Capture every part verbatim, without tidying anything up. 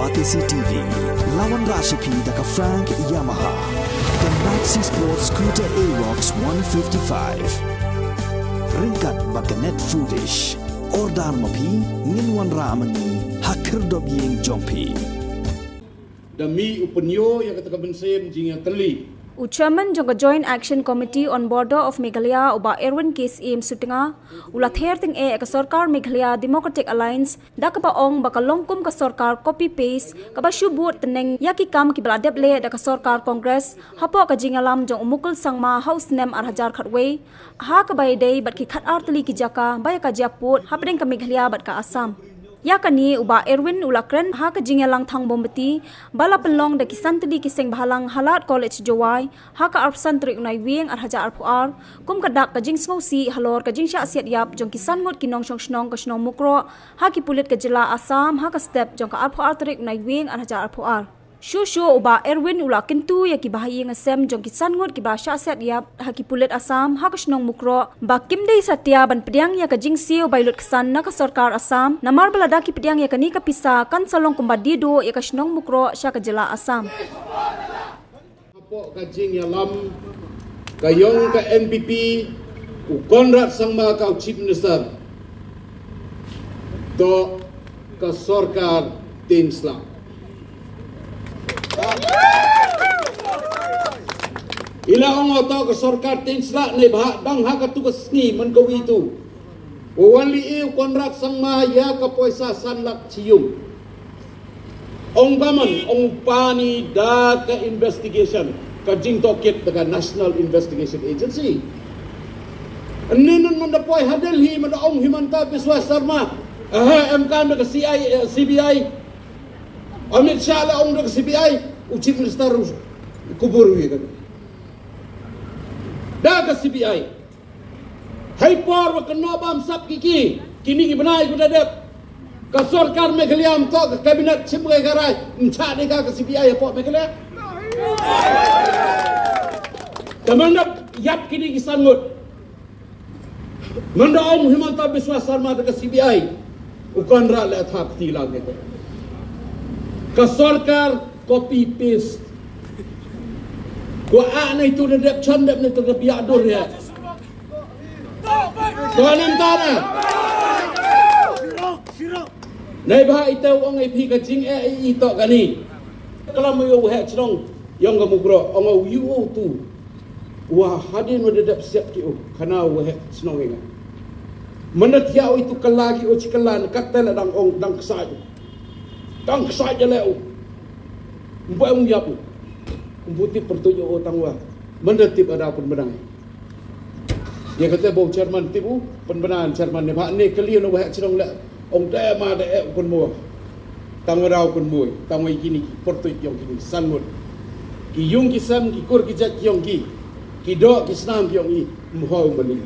Batesi T V, la wanrah sha phi da ka Frank Yamaha, ka Maxi Sport Scooter Aerox one fifty-five. Ryngkat bad ka Net Foodish. Order ma phi, ngin wanrah ma ngi ha khyrdop ïing jong phi. Da mih u pynïoh ïa kata ka mynsiem jingïatylli. U Chairman jong ka Joint Action Committee on Border of Meghalaya, u Bah Erwin K Syiem Sutnga, u la ther tyngeh ïa ka sorkar Meghalaya Democratic Alliance da kaba ong ba ka long kum ka sorkar copy paste kaba shu bud tneng ïa ki kam kiba la dep leh da ka sorkar Congress hapoh ka jingïalam jong u Mukul Sangma ha u snem ar hajar khatwei, ha kaba ïadei bad ki khatar tylli ki jaka ba ïa ka jia pud hapdeng ka Meghalaya bad ka Assam. Ïa kane u Bah Erwin u la kren ha ka jingïalang thang mombati ba la pynlong da ki san tylli ki seng bhalang ha Lad College Jowai ha ka arphew san tarik u Naiwieng ar hajar arphew ar, kum ka dak ka jingsngewsih halor ka jingshah siat ïap jong ki san ngut ki nongshong shnong ka shnong Mukroh ha ki pulit ka jylla Assam ha ka step jong ka arphew ar tarik u Naiwieng ar hajar arphew ar. Shuh shuh u Bah Erwin u la kyntu ïa ki bahaïing hasem jong ki san ngut kiba shah siat ïap ha ki pulit Assam ha ka shnong Mukroh ba kim dei satia ban pdiang ïa ka jingsiew ba i lut ksan na ka sorkar Assam, namar ba lada ki pdiang ïa kane ka pisa kan sa long kumba die duh ïa ka shnong Mukroh sha ka jylla Assam. Hapoh ka jingïalam ka ïong ka N P P, u Conrad Sangma ka u Chief Minister, to ka sorkar Tensla. I la ong to ka sorkar Tensla ne ba dang ha katu ka sngi man ka wi tu. Wa wan leh u Conrad Sangma ïa ka poisa san lak chi yung. Ong ka man, ong u Pani da ka investigation, ka jingtohkit da ka National Investigation Agency. Ynnin man da poi ha Delhi man da ong Himanta Biswa Sarma, eh, em kan da ka C I, eh, C B I. Amit Shah la ong da ka C B I, u Chief Minister u kubur wi ka. Da ka C B I. Hei por wa kynnoh bam sap ki ki, kini ki bnai ku da dep. Ka sorkar Meghalaya mynta ka kabinet chim ka rai, mynta ne ka ka C B I hapoh Meghalaya. Ka man da ïap kini ki san ngut. Man da ong Himanta Biswa Sarma da ka C B I. U Conrad le thap ti lang ke. Ka sorkar copy paste. Ko a ne tu da dep chan dep ne tu da biak dur ïa. Ko nem ta na. Nei ba ite u ong ai phi ka jingeh i to kani. Ka lam ïa u heh chnong ïong ka Mukroh ong u yu u tu. Wa hadien wa da dep siat ki u khana u heh chnong ïa nga. Mana thiah u itu kala ki u chi kala na kat tela dang ong dang ksai. Dang ksai jale u. Mbo em yap u. Mbo tip pertuj u tang wa. Mana tip ada pun benang. Ïa kata bau chairman tip u, pynbna chairman ne ba ne kali no waheh chnong le ong te ma de eh u kynmo. Tang wa dau kynmo, tang wa kini ki pertuit yong kini san ngut. Ki yung ki sem, ki kur ki jait yong ki. Ki doh ki snam yong i, mhoi mali.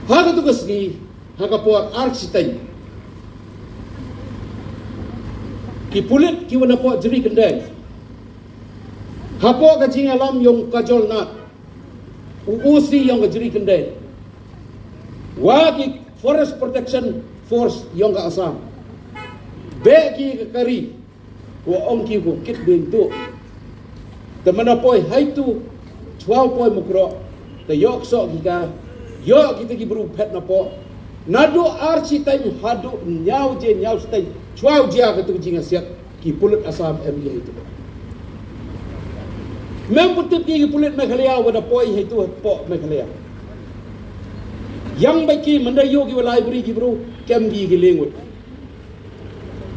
Ha katu ka sngi, ha ka por ar siteng. Ki pulit ki wan hapoh Jri Kyndai. Hapoh ka jingïalam yong ka Jolnat. U O C yong ka Jri Kyndai. Wa ki Forest Protection Force yong ka Assam. Be ki ka kari. Wa ong ki ko kit bin tu. Te mana poi hai tu. Chwa poi Mukroh. Te yok sok ki ka. Yok kita ki bru phet na po. Nadu ar siteng hadu nyaw je nyaw siteng. Chwa jia katu jingasiat. Ki pulit Assam em ïa itu. Mem putip ki pulit Meghalaya wa da poi ha itu hapoh Meghalaya. Yang ba ki manda yo ki wa library ki bru kem ki ki lengwit.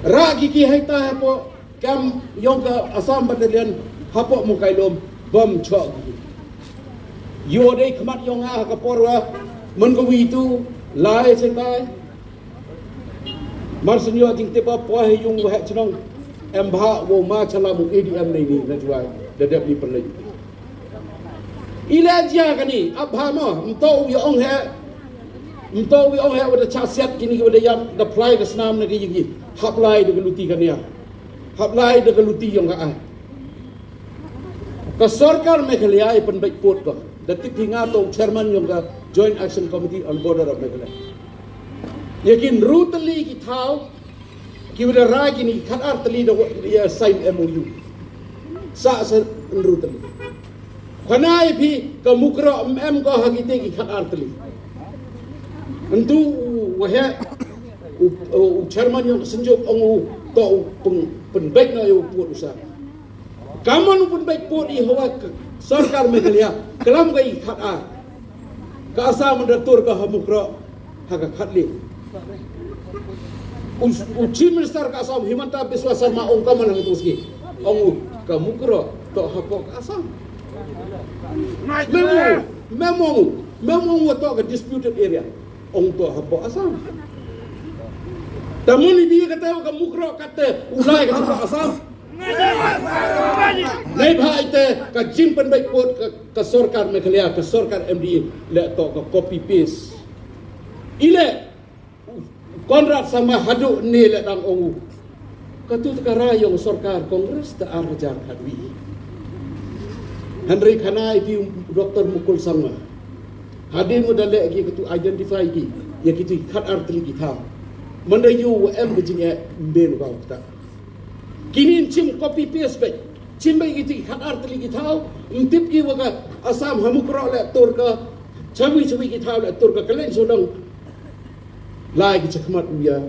Ra ki ki hai ta hapoh kem yong ka Assam Battalion hapoh Mungkailom bom chok ki. Yo dei khmat yong a ka por wa man ka wi tu lai chen tai. Mar senior jingtip ba poi ha yung waheh chnong. Em bha wa ma chala mu A D M nei ni na juai. Da dep ni perlei. Ila jia kani, ab bha mo, mto u ya ong he. Mto u ya ong he, wa da cha siat kini wa da yam, da plai da snam na ki yigi. Hap lai da ka luti kani ya. Hap lai da ka luti yong ka ai. Ka sorkar Meghalaya i pynbeit put ko. Da tip hi nga to chairman yong ka Joint Action Committee on Border of Meghalaya. Yakin rutali ki thaw, Ki wa da rai kini ki khatar tylli da wa ïa sign M O U. Sa sa ynru tylli. Khana ïa phi ka Mukroh em em ko ha kite ki khatar tylli. Ntu u wa he u, u, u chairman yong ka Synjuk ong u to u pyn, pynbeit na ïa u pud u sa. Ka mon u pynbeit pud i hawa ka sorkar Meghalaya klam ka i khatar. Ka Assam da tur ka ha Mukroh ha ka khatlai. U, u Chief Minister ka Assam Himanta Biswa Sarma ong ka man ha ka tu ski. Ong u ka Mukroh to hapoh ka Assam. Memo, memo, memo to ka disputed area. Ong to hapoh Assam. Tamun i bi kata ka Mukroh kata u lai ka hapoh Assam. Nei bha ite ka jingpynbeit pud ka, ka sorkar Meghalaya, ka sorkar M D A le to ka copy paste. Ile Conrad Sangma haduh ne le dang ong u. Katu ka rai yong sorkar Congress ta ar hajar khatwi. Hynrei khana ïa phi Doctor Mukul Sangma. Hadien u da leh ki katu identify ki ïa kitu khatar tylli ki thaw. Manda ïoh wa em ka jingeh mben ba u kata. Kini chim copy paste beit. Chim beit kiti khatar tylli ki thaw. Ym tip ki wa ka Assam ha Mukroh le tur ka. Chawi chawi ki thaw le tur ka kalen sodang. Lai ki chakmat u ïa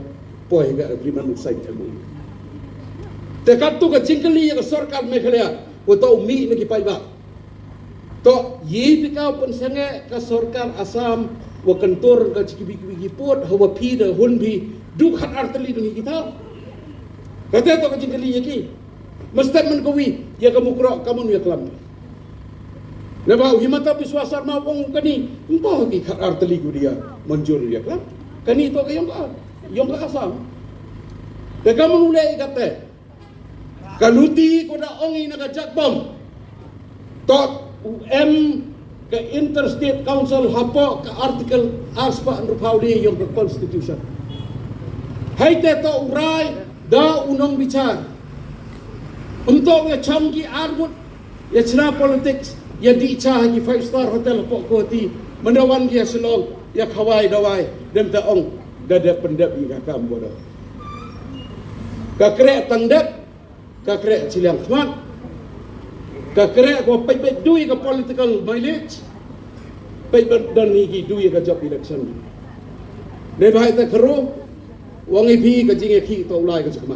poi ka agreement u sign M O U. Te katu ka jingkylli ïa ka sorkar Meghalaya wa to u mih na ki paidbah. To, ïa phi ka pynsangeh ka sorkar Assam wa kyntur ka jingkiwi kiwi ki pud, hawa phi da hun phi du khatar tylli da ngi ki thaw. Kata to ka jingkylli ïa ki. Ma statement ka wi ïa ka Mukroh ka mon ïa klam. Naba u Himanta Biswa Sarma ong kani, ym to ki khatar tylli ku dia manjur ïa klam. Kani to ka yong ka, yong ka Assam. Te ka mon u leh ïa kata. Ka luti ko da ong i na ka jakbom. To u em ka Interstate Council hapoh ka Article arspah hynriewphew yong ka Constitution. Hai te to u rai da u nongbichar. Um to ïa cham ki armut ïa chna politics ïa dih cha ha ki five star hotel hapoh Guwahati. Manda wan ki ïa Shillong ïa khawai dawai dem ta ong da dep pyndep ïa ka kam bodo. Ka kreh tang dep, ka kreh chiliang khmat, ka kreh ko peit beit dui ka political mileage, peit beit don hi ki dui ka job election. Dei bha ita kharo, wang i phi ka jingïakhih to u lai ka jingma.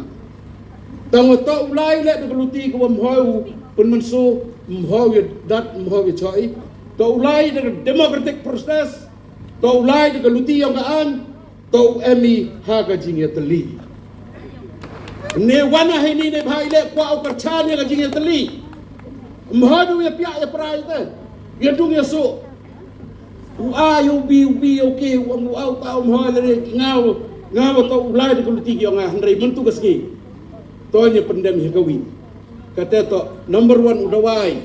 Tang to u lai le da ka luti ka wam hoi u pynmynsu, ym hoi u dat, ym hoi u choi. To u lai da ka democratic process, to u lai da ka luti yong ka an, to u em i ha ka jingïatylli. Ne wan ha ini ne bha i le kwah u kyrchan ïa ka jingïatylli. Ym hoi u ïa piah ïa prai te. Ïa dung ïa suk. U a ïa u bi u bi ïa u ke u am u a u ka um hoi le ne nga u nga u to u lai da ka luti ki yong nga hynrei myntu ka sngi. To ïa pyndem ïa ka wi. Kata to number one u dawai.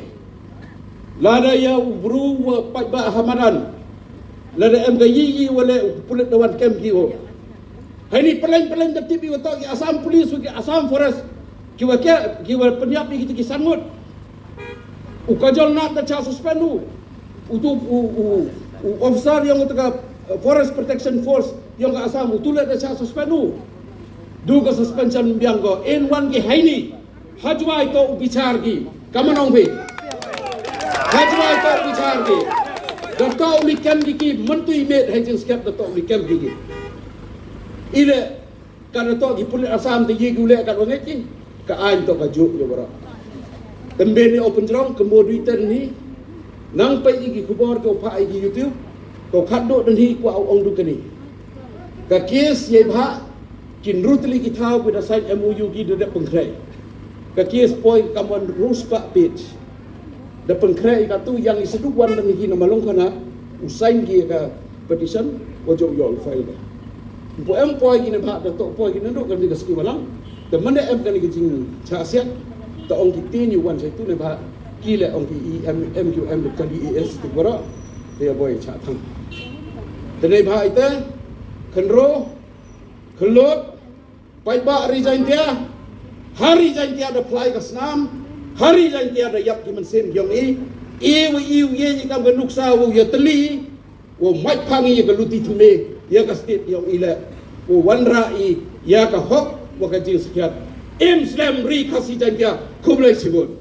Lada ïa u bru wa paidbah ha madan. Lada em ka yi yi wa le u pulit da wan kem ki o. Hai ni peleng peleng da tip i wa to ki Assam Police wa ki Assam Forest. Ki wa ke ki wa pynïap i kita ki sangut. U Kajol Nath da cha suspend u. U tu u u u officer yong ta ka, eh, Forest Protection Force yong ka Assam u tu le da cha suspend u. Du ka suspension biang ko en wan ki hai ni. Hajwai to u bichar ki. Kaman ong phi. Hajwai to u bichar ki. Da to u likem ki ki mentu i met hai jing skep da to u likem ki ki. Ile ka da to ki pulit Assam te ye ki u le ka da ngai ki. Ka ain to ka juk yo bara. Tembe ni open jrong kembo dui ten ni. Nang pai i ki khubor ko pha i ki YouTube. Ko khat do den hi kwa ong du kani. Ka case ye bha. Kin rutli ki thaw ki da sign M O U ki da dep pengkhreh. Ka case poi ka mon ruspah page. Da pengkhreh ka tu yang i sedu wan da ngi na malong kana u sign ki ka petition ko jo yo file ka. Bo em poi ki na bha da to poi ki na do kan di ka ski walang. Da mane em kan di ka jing cha siat. Ta ong ki tin yu wan sai tu ne bha ki le ong ki i em em ki em da ka di E S tu bora. Te ya boy cha thang. Te ne bha ite khenro khenlot Paidbah Ri Jaintia, ha Ri Jaintia da phlai ka snam, ha Ri Jaintia da ïap ki mynsiem yong i, i wa i u ye i kam ka nuksa wa u ïatylli, wa mait phang i ïa ka luti thymme, ïa ka state yong i le, wa wanrah i, ïa ka hok, wa ka jingsakhiat. Im slem ri Khasi Jaiñtia, khublei shibun.